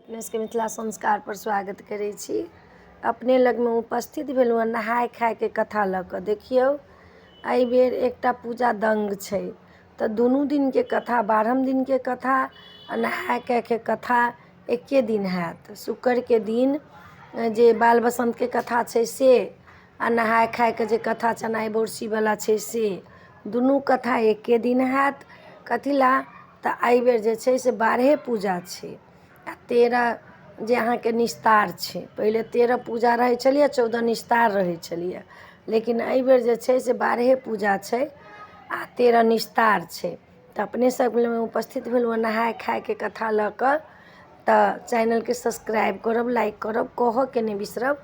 अपने सबके मिथिला संस्कारपर स्वागत करै छी। अपने लगमे उपस्थित भेलहुँ हँ नहाय खायके कथा लऽ कऽ। देखियौ, एहिबेर एकटा पूजा दङ्ग छै, तऽ दुनू दिनके कथा, 12म दिनके कथा आ नहाय खायके कथा एके दिन हैत। शुक्रके दिन जे बाल बसन्तके कथा छै से, आ नहाय खायके जे कथा चनाइ बरसीवला छै से, दुनू कथा एके दिन हैत। कथी लए तऽ एहिबेर जे छै से 12 पूजा छै आ 13 जे अहाँके निस्तार छै। पहिले 13 पूजा रहै छलैए, 14 निस्तार रहै छलैए, लेकिन एहिबेर जे छै से 12 पूजा छै आ 13 निस्तार छै। तऽ अपने सब उपस्थित भेलहुँ हँ नहाय खायके कथा लऽ कऽ। तऽ चैनलके सब्सक्राइब करब, लाइक करब, कहऽके नहि बिसरब।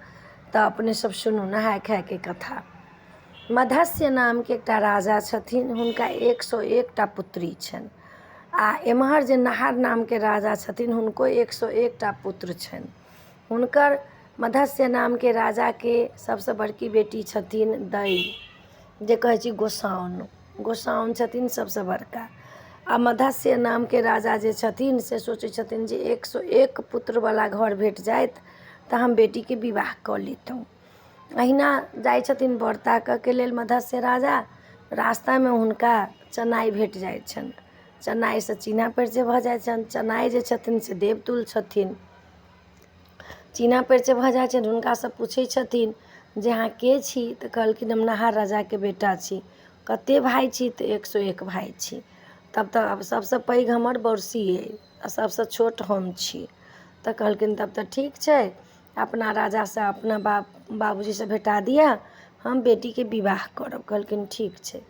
तऽ अपने सब सुनू नहाय खायके कथा। मधस्य नामके एकटा राजा छथिन, हुनका 101टा पुत्री छनि। आ एम्हर जे नहर नामके राजा छथिन, हुनको 101टा पुत्र छनि। हुनकर मधस्य नामके राजाके सबसँ बड़की बेटी छथिन दै, जे कहै छी गोसाउन, गोसाउन छथिन सबसँ बड़का। आ मधस्य नामके राजा जे छथिन से सोचै छथिन जे 101 पुत्रवला घर भेट जाइत तऽ हम बेटीके विवाह कऽ लितहुँ। अहिना जाइ छथिन वर ताकऽके लेल मधस्य राजा। रास्तामे हुनका चनाइ भेट जाइ छनि। चनाइसँ चिन्हा परिचय भऽ जाइ छनि। चनाइ जे छथिन से देवतुल्य छथिन। चिन्हा परिचय भऽ जाइ छनि, हुनकासँ पूछै छथिन जे अहाँ के छी? तऽ कहलखिन, हम नहार राजाके बेटा छी। कते भाय छी? तऽ 101 भाय छी। तब तऽ आब सबसँ पैघ हमर बौरसी अइ आ सबसँ छोट हम छी। तऽ कहलखिन, तब तऽ ठीक छै, अपना राजासँ अपना बाप बाबूजीसँ भेटा दिअ, हम बेटीके विवाह करब। कहलखिन, ठीक छै।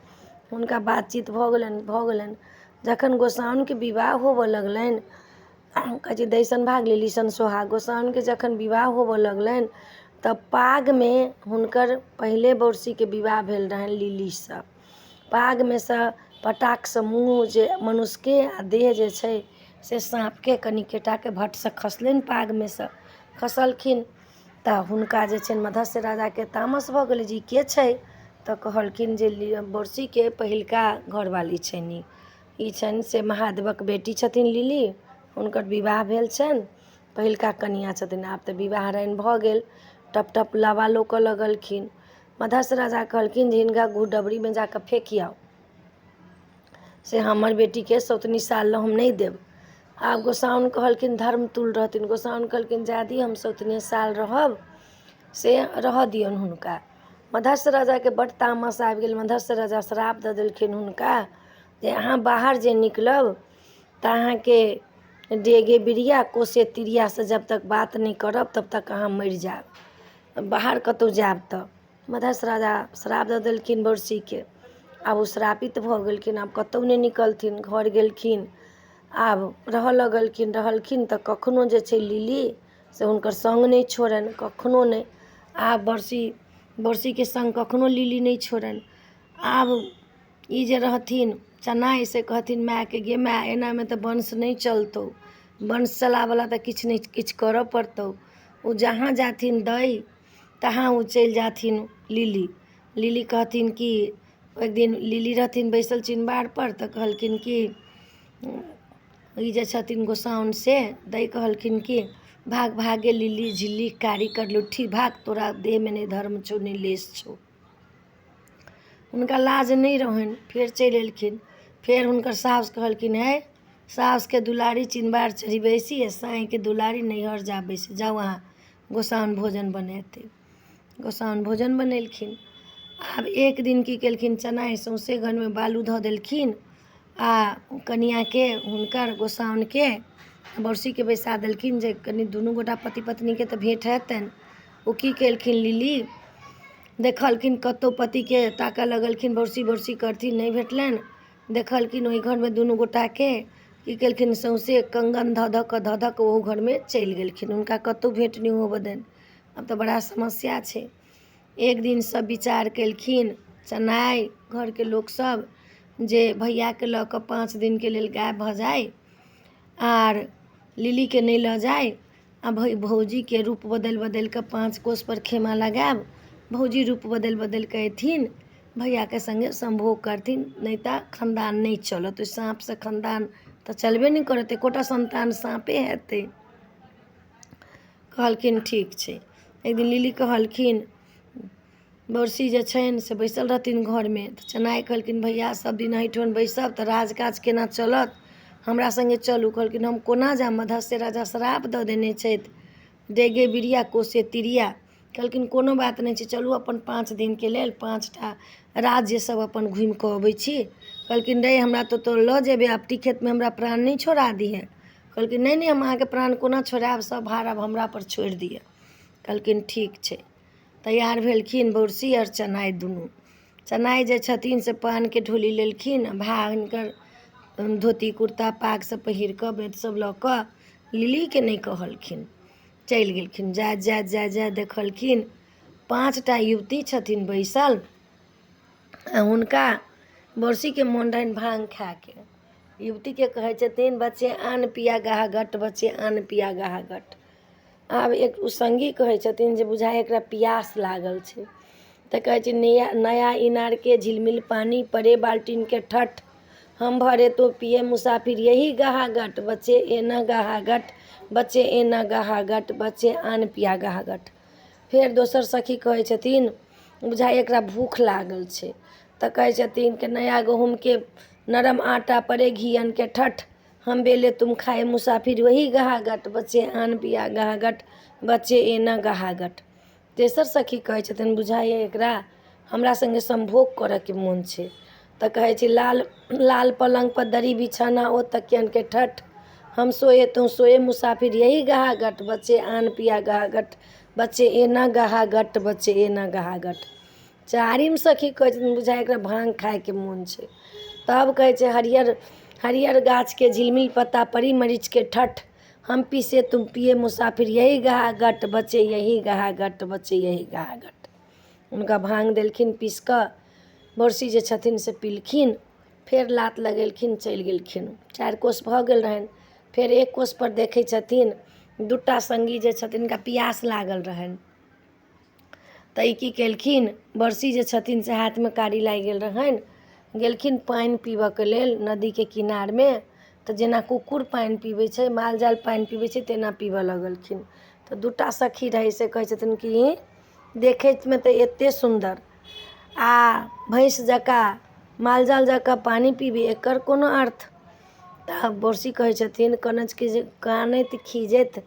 हुनका बातचीत भऽ गेलनि, भऽ गेलनि। जखन गोसाउनिके विवाह होबऽ लगलनि, कहै छै दैसन भाग लेली सन सोहाग, गोसाउनिके जखन विवाह होबऽ लगलनि तऽ पागमे हुनकर पहिले बौरसीके विवाह भेल रहनि लिलीसँ। पागमे सँ पटाकसँ मुँह जे मनुष्यके आ देह जे छै से साँपके कनिके टाके भट्टसँ खसलनि। पागमे सँ खसलखिन तऽ हुनका जे छनि मधस्य राजाके तामस भऽ गेलै जे ई के छै? तऽ कहलखिन जे बौरसीके पहिलका घरवाली छनि ई, ई छनि से महादेवक बेटी छथिन लिली, हुनकर विवाह भेल छनि, पहिलका कनिआँ छथिन। आब तऽ विवाह रानि भऽ गेल। टप टप लावा लोकऽ लगलखिन। मधस्य राजा कहलखिन जे हिनका गुह डबरीमे जा कऽ फेकि आउ, से हमर बेटीके सौतनी साल लऽ हम नहि देब। आब गोसाउन कहलखिन, धर्मतुल रहथिन गोसाउन, कहलखिन जाय दी, हम सौतनी साल रहब से रहऽ दियौन हुनका। मधस्य राजाके बड्ड तामस आबि गेल। मधस्य राजा श्राप दऽ देलखिन हुनका जे अहाँ बाहर जे निकलब तऽ अहाँके डेगे बिरिया कोसे तिरियासँ जब तक बात नहि करब तब तक अहाँ मरि जायब, बाहर कतहु जायब। तऽ मधस्य राजा श्राप दऽ देलखिन बरसीके। आब ओ श्रापित भऽ गेलखिन, आब कतहु नहि निकलथिन। घर गेलखिन, आब रहऽ लगलखिन। रहलखिन तऽ कखनो जे छै लिली से हुनकर सङ्ग नहि छोड़नि, कखनो नहि। आब बरसी बरसीके सङ्ग कखनो लिली नहि छोड़नि। आब ई जे रहथिन चनाइ से कहथिन मायके, गे माय, एनामे तऽ वंश नहि चलतौ, वंश चलाबऽ तऽ किछु ने किछु करऽ पड़तौ। ओ जहाँ जाथिन दै तहाँ ओ चलि जाथिन लिली। लिली कहथिन कि एक दिन लिली रहथिन बैसल चिनबारपर, तऽ कहलखिन कि ई जे छथिन गोसाउन से दै कहलखिन कि भाग भागे लिली झिल्ली कारी करलुट्ठी, भाग, तोरा देहमे नहि धर्म छौ नहि लेश छौ। हुनका लाज नहि रहनि, फेर चलि एलखिन। फेर हुनकर साउस कहलखिन, हे साउसके दुलारी चिनबार चढ़ी बैसी आ साँइके दुलारी नैहर जा बैसी, जाउ अहाँ, गोसाउन भोजन बनेतै। गोसाउन भोजन बनेलखिन। आब एक दिन की केलखिन चनाइ, सौँसे घरमे बालू धऽ देलखिन आ कनिआँके हुनकर गोसाउनके बरसीके बैसा देलखिन जे कनि दुनू गोटा पति पत्नीके तऽ भेँट हेतनि। ओ की केलखिन लिली, देखलखिन कतहु पतिके ताकऽ लगलखिन, बरसी बरसी करथिन, नहि भेटलनि। देखलखिन ओहि घरमे दुनू गोटाके। की केलखिन, सौँसे कङ्गन धऽ धऽ कऽ धऽ धऽ कऽ ओहू घरमे चलि गेलखिन, हुनका कतहु भेँट नहि होबऽ देनि। आब तऽ बड़ा समस्या छै। एक दिन सब विचार केलखिन चनाइ घरके लोकसब जे भैयाके लऽ कऽ 5 दिनके लेल गायब भऽ जाइ आर लिलीके नहि लऽ जाइ आ भौजीके रूप बदलि बदलि कऽ 5 कोसपर खेमा लगायब, भौजी रूप बदलि बदलि कऽ अयथिन, भैयाके सङ्गे सम्भोग करथिन, नहि तऽ खानदान नहि चलत। ओहि साँपसँ खानदान तऽ चलबे नहि करत, एकोटा सन्तान साँपे हेतै। कहलखिन ठीक छै। एक दिन लिली कहलखिन, बरसी जे छनि से बैसल रहथिन घरमे, तऽ चनाइ कहलखिन भैया सब दिन एहिठाम बैसब तऽ राज काज केना चलत, हमरा सङ्गे चलू। कहलखिन हम कोना जायब, मधस्य राजा श्राप दऽ देने छथि, डेगे बिरिया कोसे तिरिया। कहलखिन कोनो बात नहि छै, चलू अपन 5 दिनके लेल 5टा राज्य सब अपन घुमि कऽ अबै छी। कहलखिन रे हमरा तऽ तोर लऽ जेबै, आपटी खेतमे हमरा प्राण नहि छोड़ा दिहे। कहलखिन नहि नहि, हम अहाँके प्राण कोना छोड़ायब, सब भार आब हमरापर छोड़ि दिअ। कहलखिन ठीक छै। तैयार भेलखिन बौरसी आओर चनाइ दुनू। चनाइ जे छथिन से पानके ढोली लेलखिन, आ भाय हुनकर धोती कुर्ता पाग सब पहिर कऽ बेंत सब लऽ कऽ लिलीके नहि कहलखिन, चलि गेलखिन। जाइत जाइत जाइत जाइत देखलखिन 5टा युवती छथिन बैसल, आ हुनका बौरसीके मोन रहनि भाँग खायके। युवतीके कहै छथिन बच्चे आन पिया गाहा गट, बच्चे आन पिया गाहा गट। आब एक ओ सङ्गी कहै छथिन जे बुझाइ एकरा पियास लागल छै, तऽ कहै छै नया नया इनारके झिलमिल पानी पड़े बाल्टीनके ठठ, हम भरे तो पिए मुसाफिर यही गाहा गट, बच्चे एना गाहा गट, बच्चे एना गाहा गट, बच्चे आन पिया गाहा गट। फेर दोसर सखी कहै छथिन बुझाइ एकरा भूख लागल छै, तऽ कहै छथिन कि नया गहूँमके नरम आटा पड़े घियनके ठठ, हम बेले तुम खाए मुसाफिर वही गाहा गट, बच्चे आन पिया गाहा गट, बच्चे एना गाहा गट। तेसर सखी कहै छथिन बुझाइए एकरा हमरा सङ्गे सम्भोग करऽके मोन छै, तऽ कहै छै लाल लाल पलङ्गपर दरी बिछाना ओ तकियनके ठठ, हम सोए तुम सोए मुसाफिर यही गाहा गट, बच्चे आन पिया गाहा गट, बच्चे एना गाहा गट, बच्चे एना गाहा गट। चारिम सखी कहै छथिन बुझाइ एकरा भाँग खायके मोन छै, तब कहै छै हरियर हरियर गाछके झिलमिल पत्ता परी मरीचके ठठ, हम पीसे तुम पिए मुसाफिर यही गाहा गट, बच्चे यही गाहा गट, बच्चे यही गाहा गट। हुनका भाँग देलखिन पीस कऽ, बरसी जे छथिन से पीलखिन, फेर लात लगेलखिन चलि गेलखिन। 4 कोस भऽ गेल रहनि। फेर 1 कोसपर देखै छथिन 2टा सङ्गी जे छथिन हुनका पियास लागल रहनि, तऽ ई की केलखिन बरसी जे छथिन से हाथमे कारी लागि गेल रहनि, गेलखिन पानि पीबऽके लेल नदीके किनारमे, तऽ जेना कुकुर पानि पीबै छै, माल जाल पानि पीबै छै, तेना पीबऽ लगलखिन। तऽ 2टा सखी रहै से कहै छथिन कि देखैमे तऽ एते सुन्दर आ भैंस जकाँ माल जाल जकाँ पानि पीबी, एकर कोनो अर्थ? तऽ बरसी कहै छथिन कनैत कानैत खीजैत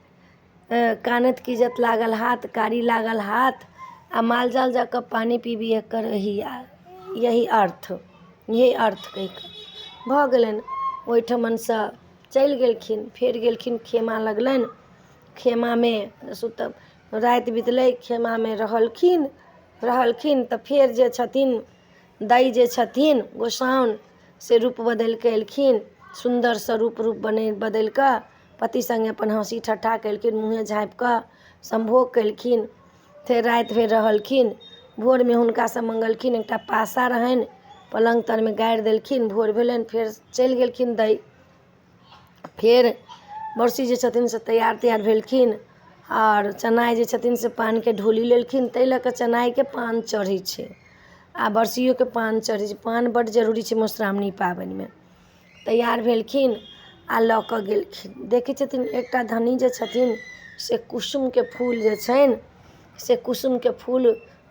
कानैत खीजत लागल हाथ, कारी लागल हाथ, आ माल जाल जकाँ पानि पीबी, एकर यही अर्थ, यही अर्थ कहि कऽ भऽ गेलनि। ओहिठमनसँ चलि गेलखिन। फेर गेलखिन खेमा लगलनि, खेमामे सुतब राति बितलै, खेमामे रहलखिन रहलखिन तऽ फेर जे छथिन दाइ जे छथिन गोसाउन से रूप बदलि कऽ एलखिन, सुन्दरसँ रूप रूप बने बदलि कऽ पति सङ्गे अपन हँसी ठट्ठा केलखिन, मुँहे झाँपि कऽ सम्भोग केलखिन। फेर राति भरि रहलखिन, भोरमे हुनकासँ मङ्गलखिन, एकटा पासा रहनि पलङ्ग तरमे गाड़ि देलखिन। भोर भेलनि, फेर चलि गेलखिन दै। फेर बरसी जे छथिन से तैयार तैयार भेलखिन, आओर चनाइ जे छथिन से पानके ढोली लेलखिन, ताहि लऽ कऽ चनाइके पान चढ़ै छै आ बरसियोके पान चढ़ै छै। पान बड्ड जरूरी छै मधुश्रावणी पाबनिमे। तैयार भेलखिन आ लऽ कऽ गेलखिन। देखै छथिन एकटा धनी जे छथिन से कुसुमके फूल जे छनि से कुसुमके फूल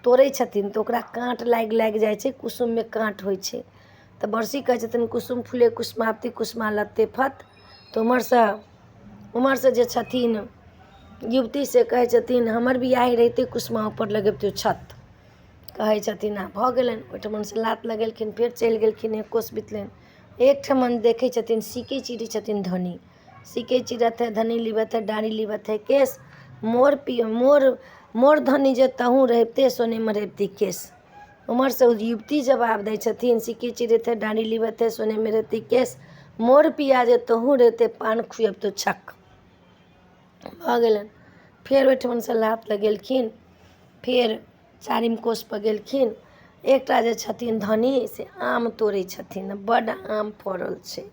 तोड़ै छथिन, तऽ ओकरा काँट लागि लागि जाइ छै, कुसुममे काँट होइ छै। तऽ बरसी कहै छथिन कुसुम फूले कुसुमावती कुसुमा लत्ते फत। तऽ उम्हरसँ जे छथिन युवती से कहै छथिन हमर बियाह रहितै कुसुमा ऊपर लगबितै छत, कहै छथिन। आ भऽ गेलनि, ओहिठमनसँ लात लगेलखिन, फेर चलि गेलखिन। 1 कोस बितलनि, एकठमन देखै छथिन सीके चिरै छथिन धनी, सीके चिरत है धनी लिबत है डाँरी लिबत है केश, मोर पी मोर मोर धनी जे तहूँ रहिते सोनेमे रहिती केश। उम्हरसँ युवती जवाब दै छथिन सीके चिरैत है डाँरी लिबत है सोनेमे रहिती केश, मोर पिया जे तहूँ रहिते पान खुएबतो छक। भऽ गेलनि। फेर ओहिठमनसँ लात लगेलखिन, फेर 4 कोसपर गेलखिन। एकटा जे छथिन धनी से आम तोड़ै छथिन, बड्ड आम फड़ल छै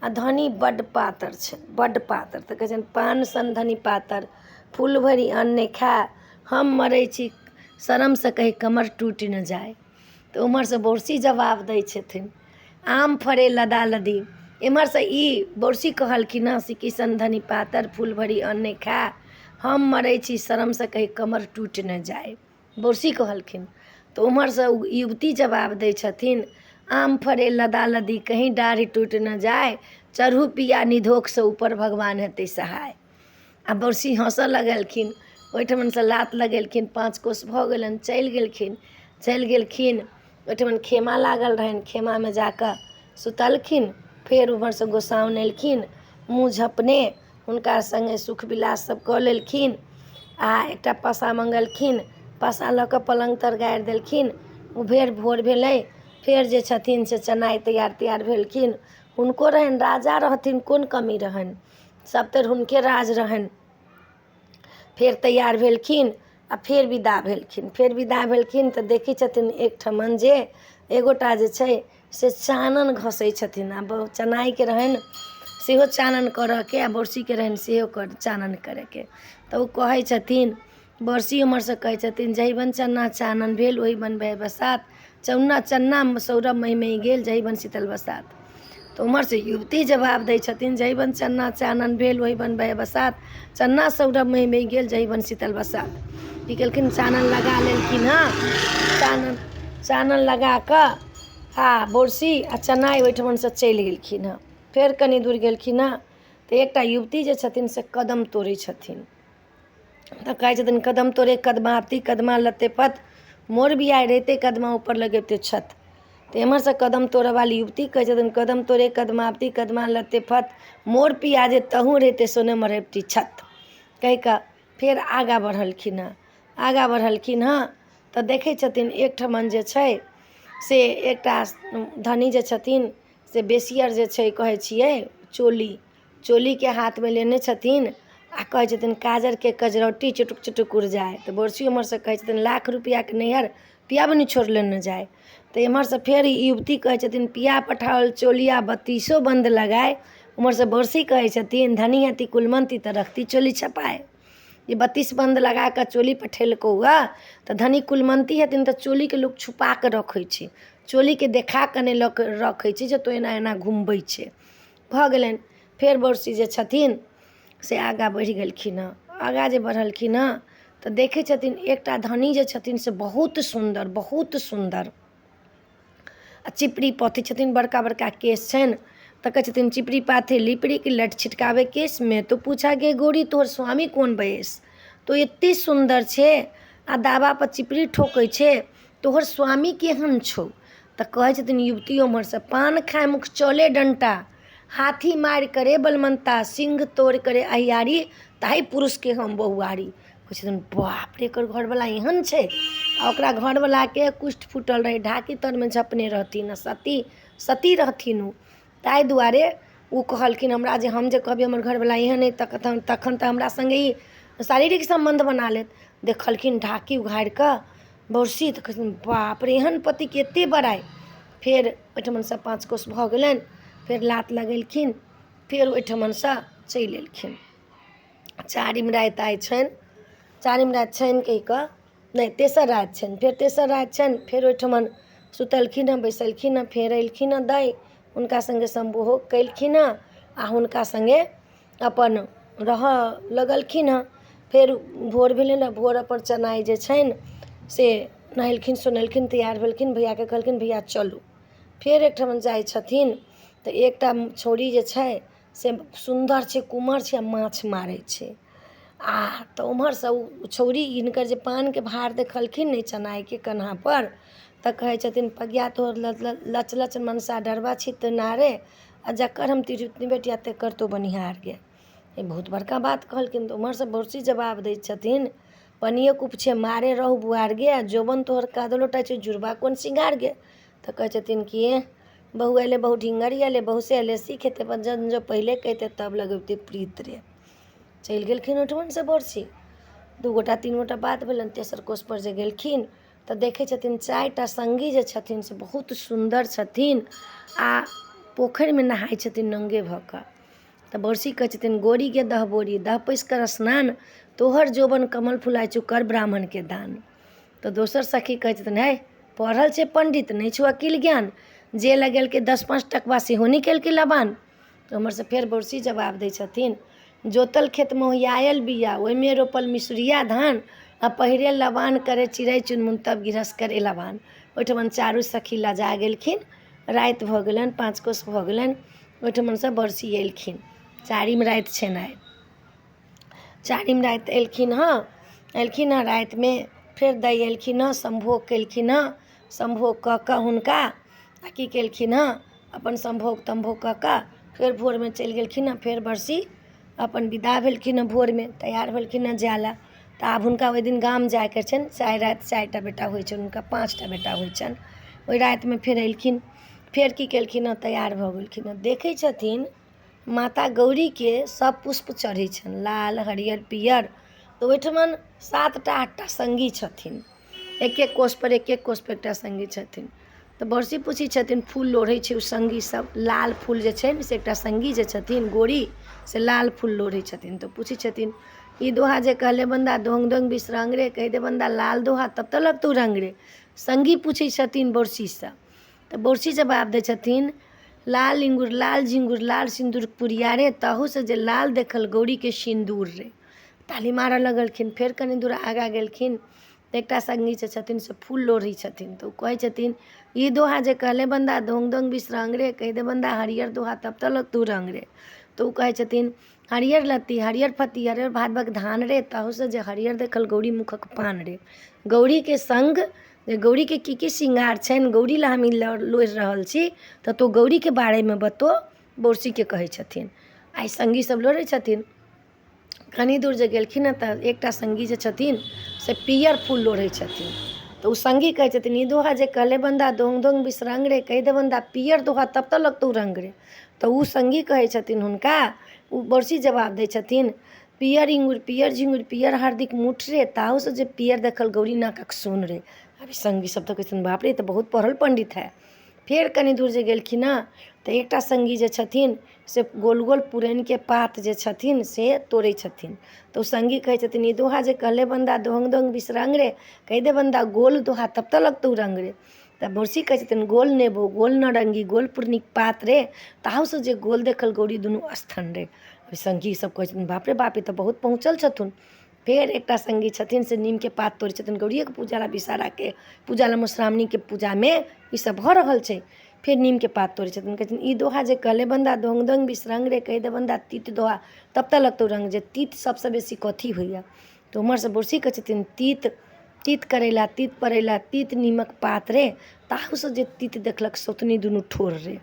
आ धनी बड्ड पातर छै, बड्ड पातर। तऽ कहै छनि पान सन धनी पातर, फूल भरि अन्न नहि खाय, हम मरै छी शरमसँ कहीं कमर टूटि न जाय। तऽ उम्हरसँ बौरसी जवाब दै छथिन आम फड़े लदा लदी। एम्हरसँ ई बौरसी कहलखिन हँ सिक्की सन धनी पातर, फूल भरि अन्न नहि खाय, हम मरै छी शरमसँ कहीं कमर टूटि नहि जाय। बोरसी कहलखिन। तऽ ओम्हरसँ ओ युवती जवाब दै छथिन, आम फड़े लदा लदी कहीं डाढ़ि टूटि नहि जाय, चढ़ू पिया निधोखसँ ऊपर भगवान हेतै सहाय। आ बोरसी हँसऽ लगलखिन। ओहिठमनसँ लात लगेलखिन, 5 कोस भऽ गेलनि, चलि गेलखिन। चलि गेलखिन, ओहिठमन खेमा लागल रहनि, खेमामे जा कऽ सुतलखिन। फेर ओम्हरसँ गोसाउन एलखिन मुँह झँपने, हुनका सङ्गे सुख विलास सब कऽ लेलखिन आ एकटा पासा मङ्गलखिन। पासा लऽ कऽ पलङ्ग तर गाड़ि देलखिन। ओ फेर भोर भेलै, फेर जे छथिन से चनाइ तैयार तैयार भेलखिन। हुनको रहनि, राजा रहथिन, कोन कमी रहनि, सभतरि हुनके राज रहनि। फेर तैयार भेलखिन आ फेर विदा भेलखिन। फेर विदा भेलखिन तऽ देखै छथिन एकठमन जे एगोटा जे छै से चानन घसै छथिन। आ चनाइके रहनि सेहो चानन करयके आ बोरसीके रहनि सेहो चानन करयके। तऽ ओ कहै छथिन, बोरसी ओम्हरसँ कहै छथिन, जहि बन चन्ना चानन भेल ओहि बन बहे बसात, चन्ना चन्ना सौरभ महि महि गेल जहि बन शीतल बसात। तऽ ओम्हरसँ युवती जवाब दै छथिन, जहि बन चन्ना चानन भेल ओहि बन बहे बसात, चन्ना सौरभ महि महि गेल जहि बन शीतल बसात। की केलखिन, चानन लगा लेलखिन हँ। चानन चानन लगा कऽ आ बोरसी आ चनाइ ओहिठमनसँ चलि गेलखिन हँ। फेर कनि दूर गेलखिन हँ तऽ एकटा युवती जे छथिन से कदम तोड़ै छथिन। तऽ कहै छथिन, कदम तोड़े कदमावती कदमा लत्ते पत, मोर बियाह रहिते कदमा ऊपर लगेते छत। तऽ एम्हरसँ कदम तोड़ऽवाली युवती कहै छथिन, कदम तोड़े कदमावती कदमा लत्ते फत, मोर पिया जे तहूँ रहिते सोने मरेबती छत। कहि कऽ फेर आगाँ बढ़लखिन हँ। आगाँ बढ़लखिन हँ तऽ देखै छथिन एकठमन जे छै से एकटा धनी जे छथिन से बेसियर जे छै, कहै छियै चोली, चोलीके हाथमे लेने छथिन आ कहै छथिन, काजरके कजरौटी चुटुक चुटुक उड़ जाय। तऽ बोरसी उम्हरसँ कहै छथिन, लाख रुपैआके नैहर पिया बनी छोड़ लेने जाय। तऽ एम्हरसँ फेर युवती कहै छथिन, पिया पठाओल चोलिया बत्तीसो बन्द लगाय। उम्हरसँ बोरसी कहै छथिन, धनी हती कुलमन्ती तऽ रखती चोली छपाय। जे 32 बन्द लगा कऽ चोली पठेलकौ हँ तऽ धनी कुलमन्ती हेथिन तऽ चोलीके लोक छुपा कऽ रखै छै, चोलीके देखा कऽ नहि लऽ कऽ रखै छै जे तोँ एना एना घुमबै छै। भऽ गेलनि। फेर बोरसी जे छथिन से आगाँ बढ़ि गेलखिन हँ। आगाँ जे बढ़लखिन हँ तऽ देखै छथिन एकटा धनी जे छथिन से बहुत सुन्दर, बहुत सुन्दर आ चिपरी पथै छथिन, बड़का बड़का केश छनि। तऽ कहै छथिन, चिपरी पाथे लिपरी लट छिटकाबै केश में तो पूछा गे गोरी तोहर स्वामी कोन बयस। तो एते सुन्दर छै आ दाबापर चिपरी ठोकै छै, तोहर स्वामी केहन छौ? तऽ कहै छथिन युवती ओम्हरसँ, पान खाय मुख चले डण्टा, हाथी मारि करे बलमन्ता, सिंह तोड़ करे अहियारी, ताहि पुरुषके हम बहुआरी। कहै छथिन, बाप रे, एकर घरवला एहन छै? आ ओकरा घरवलाके कुष्ठ फूटल रहै, ढाकी तरमे झपने रहथिन आ सती सती रहथिन ओ। ताहि दुआरे ओ कहलखिन हमरा जे हम जे कहबै हमर घरवला एहन अइ तखन तखन तऽ हमरा सङ्गे ई शारीरिक सम्बन्ध बना लेत। देखलखिन ढाकी उघारि कऽ बोरसी तऽ कहै छथिन, बाप रे, एहन पतिके एतेक बड़ाइ। फेर ओहिठमनसँ 5 कोस भऽ गेलनि। फेर लात लगेलखिन, फेर ओहिठमनसँ चलि एलखिन। चारिम राति आइ छनि, चारिम राति छनि कहि कऽ नहि, तेसर राति छनि। फेर तेसर राति छनि, फेर ओहिठमन सुतलखिन हँ, बैसलखिन हँ। फेर एलखिन हँ दाइ, हुनका सङ्गे सम्भोग केलखिन हँ आ हुनका सङ्गे अपन रहऽ लगलखिन हँ। फेर भोर भेलै ने, भोर अपन चनाइ जे छनि से नहेलखिन सोनेलखिन, तैयार भेलखिन, भैयाके कहलखिन, भैया चलू। फेर एकठमन जाइ छथिन तऽ एकटा छौड़ी जे छै से सुन्दर छै, कुमर छै आ माछ मारै छै। आ तऽ ओम्हरसँ ओ छौड़ी हिनकर जे पानके भार देखलखिन ने चनाइके कन्हापर, तऽ कहै छथिन, पगिया तोहर लच लच मनसा डरबा छित नारे, आ जकर हम तिरहुतनी बेटिया तकर तो बनिहार गे। ई बहुत बड़का बात कहलखिन। तऽ ओम्हरसँ बोरसी जवाब दै छथिन, पनिये कुपछे मारे रहू बुआर गे, आ जोबन तोहर कादो लोटाइ छै, जुड़बा कोन सिंगार गे। तऽ कहै छथिन कि बहु अयलै बहु ढिंगरी अयलै, बहु से अयलै सीख हेतै, जन जो पहिले कहितै तब लगबितै प्रीत रे। चलि गेलखिन ओहिठमनसँ बोरसी। 2 गोटा 3 गोटा बात भेलनि। तेसर कोसपर जे गेलखिन तऽ देखै छथिन 4टा सङ्गी जे छथिन से बहुत सुन्दर छथिन आ पोखरिमे नहाइ छथिन नङ्गे भऽ कऽ। तऽ बोरसी कहै छथिन, गोरी गे दह बोरी दह पैसि कर स्नान, तोहर जोबन कमल फुलाइ छौ, कर ब्राह्मणके दान। तऽ दोसर सखी कहै छथिन, हे पढ़ल छै पण्डित नहि छौ अकिल ज्ञान, जे लगेलकै 10 5 टकवा सेहो नहि केलकै लबान। तऽ उम्हरसँ फेर बोरसी जवाब दै छथिन, जोतल खेतमे ओहियायल बीया, ओहिमे रोपल मिसुरिया धान, आ पहिरे लबान करे चिड़ै चुनमुन, तब गृहस्थ करे लबान। ओहिठमन चारू सखी लजा गेलखिन। राति भऽ गेलनि, 5 कोस भऽ गेलनि। ओहिठमनसँ बरसी एलखिन। चारिम राति छनि आइ। चारिम राति एलखिन हँ, एलखिन हँ रातिमे फेर दै एलखिन हँ, सम्भोग केलखिन हँ। सम्भोग कऽ कऽ हुनका आ की केलखिन हँ, अपन सम्भोग तम्भोग कऽ कऽ फेर भोरमे चलि गेलखिन हँ। फेर बरसी अपन विदा भेलखिन हँ, भोरमे तैयार भेलखिन हँ जाय लए। तऽ आब हुनका ओहि दिन गाम जायके छनि। 4 राति 4टा बेटा होइ छनि हुनका, 5टा बेटा होइ छनि। ओहि रातिमे फेर एलखिन, फेर की केलखिन हँ, तैयार भऽ गेलखिन हँ। देखै छथिन माता गौरीके सब पुष्प चढ़ै छनि, लाल हरियर पियर। तऽ ओहिठमन 7टा 8टा सङ्गी छथिन, एक एक कोसपर एक एक कोसपर एकटा सङ्गी छथिन। तऽ बरसी पूछै छथिन, फूल लोढ़ै छै ओ सङ्गी सब, लाल फूल जे छनि से एकटा सङ्गी जे छथिन गोरी से लाल फूल लोढ़ै छथिन। तऽ पूछै छथिन, ई दोहा जे कहले बन्दा दोंग दोंग बिसरंग रे, कहि दे बन्दा लाल दोहा तब तऽ लगतौ रंग रे। सङ्गी पूछै छथिन बरसीसँ, तऽ बरसी जवाब दै छथिन, लाल इंगुर लाल झिंगुर लाल सिन्दूर पुरिया रे, तहूसँ जे लाल देखल गौरीके सिन्दूर रे। ताली मारऽ लगलखिन। फेर कनि दूर आगाँ गेलखिन तऽ एकटा सङ्गी जे छथिन से फूल लोढ़ै छथिन। तऽ ओ कहै छथिन, ई दोहा जे कहले बन्दा दोंग दोंग बिसरंग रे, कहि दे बन्दा हरियर दोहा तब तऽ लगतौ रंग रे। तऽ ओ कहै छथिन, हरियर लत्ती हरियर फत्ती हरियर भादवक धान रे, तहूसँ जे हरियर देखल गौरी मुखक पान रे। गौरीके सङ्ग जे गौरीके की की श्रृंगार छनि, गौरी लए हम ई लोढ़ि रहल छी, तऽ तू गौरीके बारेमे बतो, बौरसीके कहै छथिन। आइ सङ्गी सब लोढ़ै छथिन। कनि दूर जे गेलखिन हँ तऽ एकटा सङ्गी जे छथिन से पियर फूल लोढ़ै छथिन। तऽ ओ सङ्गी कहै छथिन, ई दोहा जे कहले बन्दा दोंग दोंग बिसरंग रे, कहि दे बन्दा पियर दोहा तब तऽ लगतौ रंग रे। तऽ ओ सङ्गी कहै छथिन हुनका, ओ बरसी जवाब दै छथिन, पियर इंगुर पियर झिंगुर पियर हरदिक मुठ रे, ताहूसँ जे पियर देखल गौरी नाकक सोन रे। अभी सङ्गी सब तऽ कहै छथिन, बाप रे, तऽ बहुत पढ़ल पण्डित है। फेर कनि दूर जे गेलखिन हँ तऽ एकटा सङ्गी जे छथिन से गोल गोल पुरैनके पात जे छथिन से तोड़ै छथिन। तऽ ओ सङ्गी कहै छथिन, ई दोहा जे कहले बन्दा दोंग दोंग बिसरंग रे, कहि दे बन्दा गोल दोहा तब तऽ लगतौ रंग रे। तऽ बरसी कहै छथिन, गोल नेबो गोल नारङ्गी गोल पुरनीक पात रे, ताहूसँ जे गोल देखल गौरी दुनू स्थन रे। सङ्गी सब कहै छथिन, बाप रे बाप, ई तऽ बहुत पहुँचल छथुन। फेर एकटा सङ्गी छथिन से नीमके पात तोड़ै छथिन, गौरिएके पूजा लए, विषहराके पूजा लए, मधुश्रावणीके पूजामे ईसब भऽ रहल छै। फेर नीमके पात तोड़ै छथिन, कहै छथिन, ई दोहा जे कहले बन्दा दोंग दोंग बिसरंग रे, कहि दे बन्दा तीत दोहा तब तऽ लगतौ रंग। जे तीत सबसँ बेसी कथी होइए? तऽ उम्हरसँ बरसी कहै छथिन, तीत तीत करैला तीत परैला तीत नीमक पात रे, ताहूसँ जे तीत देखलक सौतनी दुनू ठोर रे।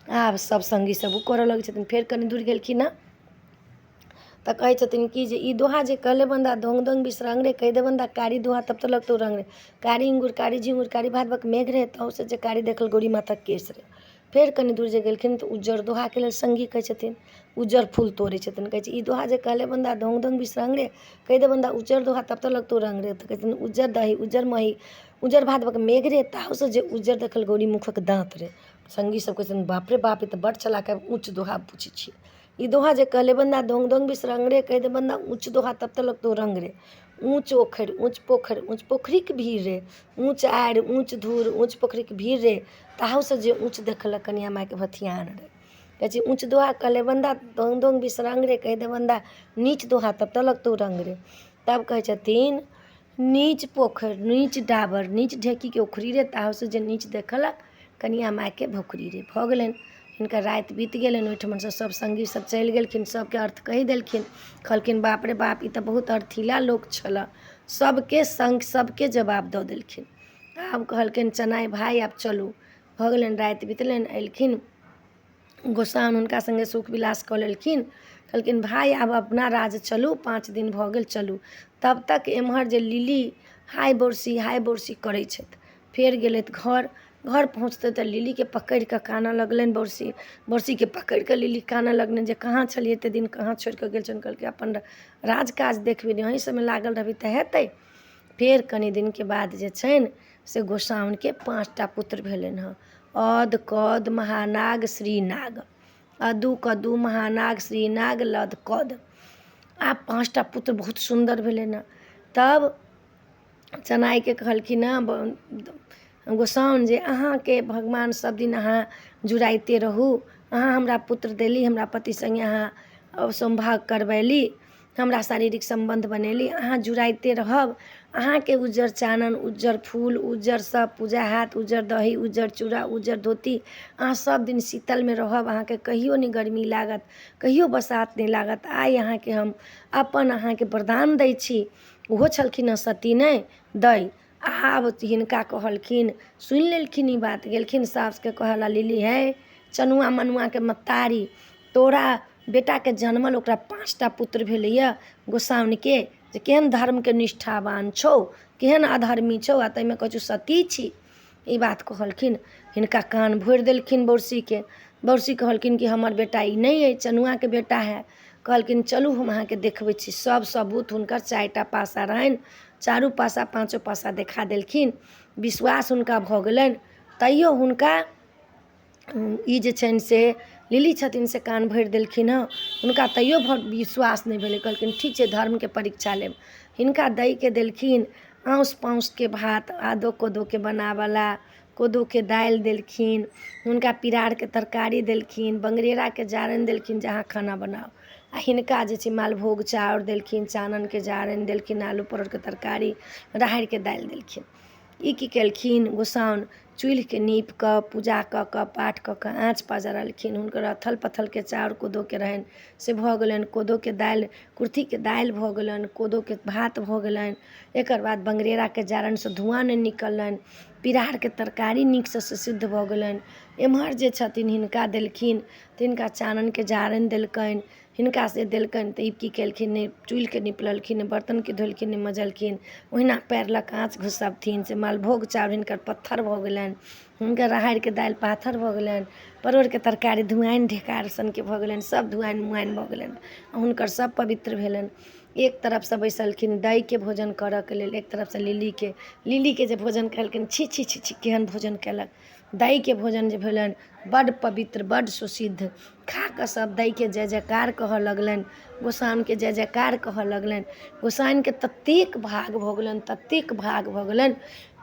आब सब सङ्गी सब ओ करऽ लगै छथिन। फेर कनि दूर गेलखिन हँ तऽ कहै छथिन कि जे ई दोहा जे कहले बन्दा दोंग दोंग बिसरंग रे, कहि दे बन्दा कारी दोहा तब तऽ लगतौ रंग रे। कारी इंगुर कारी झिंगुर कारी भादवक मेघ रे, तहूसँ जे कारी देखल गौरी माथक केश रे। फेर कनि दूर जे गेलखिन तऽ उज्जर दोहाके लेल सङ्गी कहै छथिन, उज्जर फूल तोड़ै छथिन, कहै छै, ई दोहा जे कहले बन्दा दोंग दोंग बिसरंग रे, कहि दे बन्दा उज्जर दोहा तब तऽ लगतौ रंग रे। तऽ कहै छथिन, उज्जर दही उज्जर मही उज्जर भादवक मेघ रे, ताहूसँ जे उज्जर देखल गौरी मुखक दाँत रे। सङ्गी सब कहै छथिन, बाप रे बाप, ई तऽ बड्ड चलाक, ऊँच दोहा पूछै छियै। ई दोहा जे कहले बन्दा दोंग दोंग बिसरंग रे, कहि दे बन्दा ऊँच दोहा तब तऽ लगतौ रंग रे। ऊँच ओखरि ऊँच पोखरि ऊँच पोखरिक भीड़ रे, ऊँच आड़ि ऊँच धूर ऊँच पोखरिक भीड़ रे, ताहूसँ जे ऊँच देखलक कनिया मायके भथियान रे। कहै छै, ऊँच दोहा कहले बन्दा दोंग दोंग बिसरंग रे, कहि दे बन्दा नीच दोहा तब तऽ लगतौ रंग रे। तब कहै छथिन, नीच पोखरि नीच डाबर नीच ढेकीके उखड़ी रे, ताहूसँ जे नीच देखलक कनिया मायके भोकरी रे। भऽ गेलनि हिनकर राति बीत गेलनि। ओहिठमनसँ सब सङ्गी सब चलि गेलखिन, सबके अर्थ कहि देलखिन। कहलखिन, बाप रे बाप, ई तऽ बहुत अर्थीला लोक छलऽ, सबके सङ्ग सबके जवाब दऽ देलखिन। आब कहलखिन चनाइ भाय, आब चलू। भऽ गेलनि, राति बितलनि। एलखिन गोसाउनि, हुनका सङ्गे सुख विलास कऽ लेलखिन। कहलखिन, भाय आब अपना राज चलू, 5 दिन भऽ गेल, चलू। तब तक एम्हर जे लिली हाय बोरसी हाय बोरसी करै छथि। फेर गेलथि घर। घर पहुँचते तऽ लिलीके पकड़ि कऽ कानऽ लगलनि बोरसी। बोरसीके पकड़ि कऽ लिली कानऽ लगलनि जे कहाँ छलियै एते दिन, कहाँ छोड़ि कऽ गेल छलहुँ? कहलकै, अपन राज काज देखबै ने, अहीं सबमे लागल रहबै तऽ हेतै? फेर कनि दिनके बाद जे छनि से गोसाउनिके 5टा पुत्र भेलनि हँ, अद कद महानाग श्रीनाग, अदू कदू महानाग श्रीनाग लद कद। आब 5टा पुत्र बहुत सुन्दर भेलनि हँ। तब चनाइके कहलखिन हँ गोसाउनि जे अहाँके भगवान सब दिन अहाँ जुड़ाइते रहू, अहाँ हमरा पुत्र देली, हमरा पति सङ्गे अहाँ सम्भोग करबैली, हमरा शारीरिक सम्बन्ध बनेली, अहाँ जुड़ाइते रहब। अहाँके उज्जर चानन, उज्जर फूल, उज्जर सब पूजा हैत, उज्जर दही, उज्जर चूड़ा, उज्जर धोती, अहाँ सब दिन शीतलमे रहब, अहाँके कहियो नहि गर्मी लागत, कहियो बसात नहि लागत। आइ अहाँके हम अपन अहाँके वरदान दै छी। ओहो छलखिन हँ सती नहि दै। आब हिनका कहलखिन, सुनि लेलखिन ई बात, गेलखिन सासुके कहऽ ला लिली, हे चनुआ मनुआके मतारी, तोरा बेटाके जनमल ओकरा 5टा पुत्र भेलैए गोसाउनिके, जे केहन धर्मके निष्ठावान छौ, केहन अधर्मी छौ, आ ताहिमे कहै छौ सती छी। ई बात कहलखिन। हिनका कान भोरि देलखिन बौरसीके। बौरसी कहलखिन कि हमर बेटा ई नहि अइ, चनुआके बेटा है। कहलखिन चलू हम अहाँके देखबै छी सब सबूत। हुनकर 4टा पासा रहनि, चारू पासा पाँचो पासा देखा देलखिन। विश्वास हुनका भऽ गेलनि। तैयो हुनका ई जे छनि से लिली छथिन से कान भरि देलखिन हँ, हुनका तैयो विश्वास नहि भेलै। कहलखिन ठीक छै, धर्मके परीक्षा लेब। हिनका दैके देलखिन आउस पाउसके भात, आदो कोदोके बनावला कोदोके दालि देलखिन, हुनका पिरारके तरकारी देलखिन, बंगरेराके जारनि देलखिन जे अहाँ खाना बनाउ। आ हिनका जे छै मालभोग चाउर देलखिन, चाननके जारनि देलखिन, आलू परोरके तरकारी, राहड़िके दालि देलखिन। ई की केलखिन गोसाउन चूल्हिके नीप कऽ पूजा कऽ कऽ पाठ कऽ कऽ आँच पजरलखिन। हुनकर अथल पथलके चाउर कोदोके रहनि से भऽ गेलनि, कोदोके दालि कुर्थीके दालि भऽ गेलनि, कोदोके भात भऽ गेलनि। एकर बाद बंगरेराके जारनिसँ धुआँ नहि निकललनि, पिरारके तरकारी नीकसँ सिद्ध भऽ गेलनि। एम्हर जे छथिन हिनका देलखिन तिनका चाननके जारनि देलकनि, हिनका से देलकनि। तऽ ई की केलखिन, नहि चूल्हिके निपलखिन, नहि बर्तनके धोलखिन, नहि मजलखिन, ओहिना पएर लऽ कऽ आँच घुसबथिन से मालभोग चाउर हिनकर पत्थर भऽ गेलनि, हुनकर राहड़िके दालि पाथर भऽ गेलनि, परोड़के तरकारी धुआनि ढेकार सनके भऽ गेलनि, सब धुआनि मुआनि भऽ गेलनि, हुनकर सब पवित्र भेलनि। एक तरफसँ बैसलखिन दैके भोजन करऽके लेल, एक तरफसँ लिलीके। लिलीके जे भोजन केलखिन, छी छी छी छी केहन भोजन केलक। दैके भोजन जे भेलनि बड्ड पवित्र, बड्ड सुसिद्ध। खा कऽ सब दैके जय जयकार कहऽ लगलनि, गोसाउनिके जय जयकार कहऽ लगलनि। गोसाउनिके ततेक भाग भऽ गेलनि, ततेक भाग भऽ गेलनि,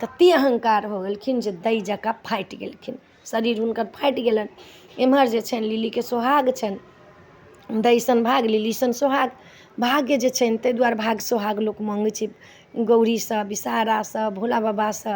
ततेक अहंकार भऽ गेलखिन जे दै जकाँ फाटि गेलखिन, शरीर हुनकर फाटि गेलनि। एम्हर जे छनि लिलीके सोहाग छनि, दै सन भाग लिली सन सोहाग, भाग्य जे छनि ताहि दुआरे भाग सोहाग लोक मङ्गै छै गौरीसँ, विषहारासँ, भोला बाबासँ।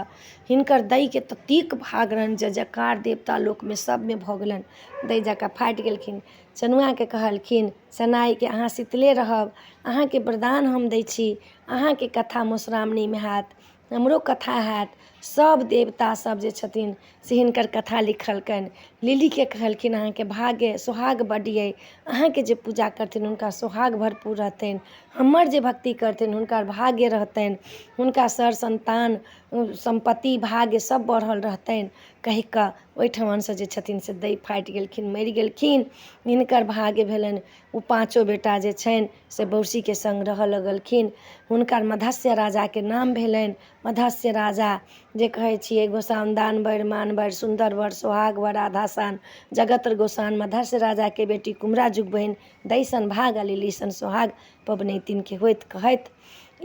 हिनकर दैके ततेक भाग रहनि, जय जयकार देवता लोकमे सबमे भऽ गेलनि, दै जकाँ फाटि गेलखिन। चनुआके कहलखिन चनाइके अहाँ शीतले रहब, अहाँके वरदान हम दै छी, अहाँके कथा मधुश्रावणीमे हैत, हमरो कथा हैत। सब देवता सब जे छथिन से हिनकर कथा लिखलकनि। लिलीके कहलखिन अहाँके भाग्य सोहाग बड्ड अइ, अहाँके जे पूजा करथिन हुनका सोहाग भरपूर रहतनि, हमर जे भक्ति करथिन हुनकर भाग्य रहतनि, हुनका सर सन्तान सम्पत्ति भाग्य सब बढ़ल रहतनि कहि कऽ ओहिठमनसँ जे छथिन से दै फाटि गेलखिन, मरि गेलखिन। हिनकर भाग्य भेलनि ओ पाँचो बेटा जे छनि से बौसीके सङ्ग रहऽ लगलखिन। हुनकर मधस्य राजाके नाम भेलनि। मधस्य राजा जे कहै छियै गोसाउनि दान बड़ मान बड़ सुन्दर बड़ सोहाग बड़ आधासान जगत गोसाउनि मधस्य राजाके बेटी कुमरा जुग बहिन दैसन भाग अलिली सन सोहाग पबनैतिनके होइत कहैत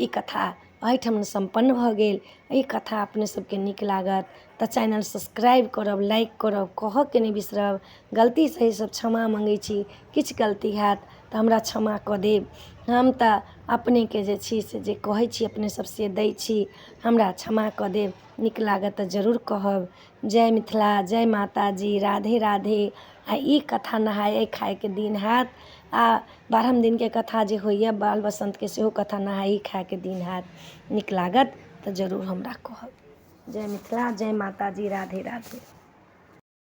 ई कथा एहिठाम सम्पन्न भऽ गेल। ई कथा अपने सबके नीक लागत तऽ चैनल सब्सक्राइब करब, लाइक करब, कहऽके नहि बिसरब। गलती सही सब क्षमा मङ्गै छी, किछु गलती हैत तऽ हमरा क्षमा कऽ देब। हम तऽ अपनेके जे छी से जे कहै छी अपने सब से दै छी, हमरा क्षमा कऽ देब। नीक लागत तऽ जरूर कहब। जय मिथिला, जय माताजी, राधे राधे। आ ई कथा नहाए खाएके दिन हैत, आ 12 दिनके कथा जे होइए बाल बसन्तके सेहो कथा नहाए खाएके दिन हैत। नीक लागत तऽ जरूर हमरा कहब। जय मिथिला, जय माताजी, राधे राधे।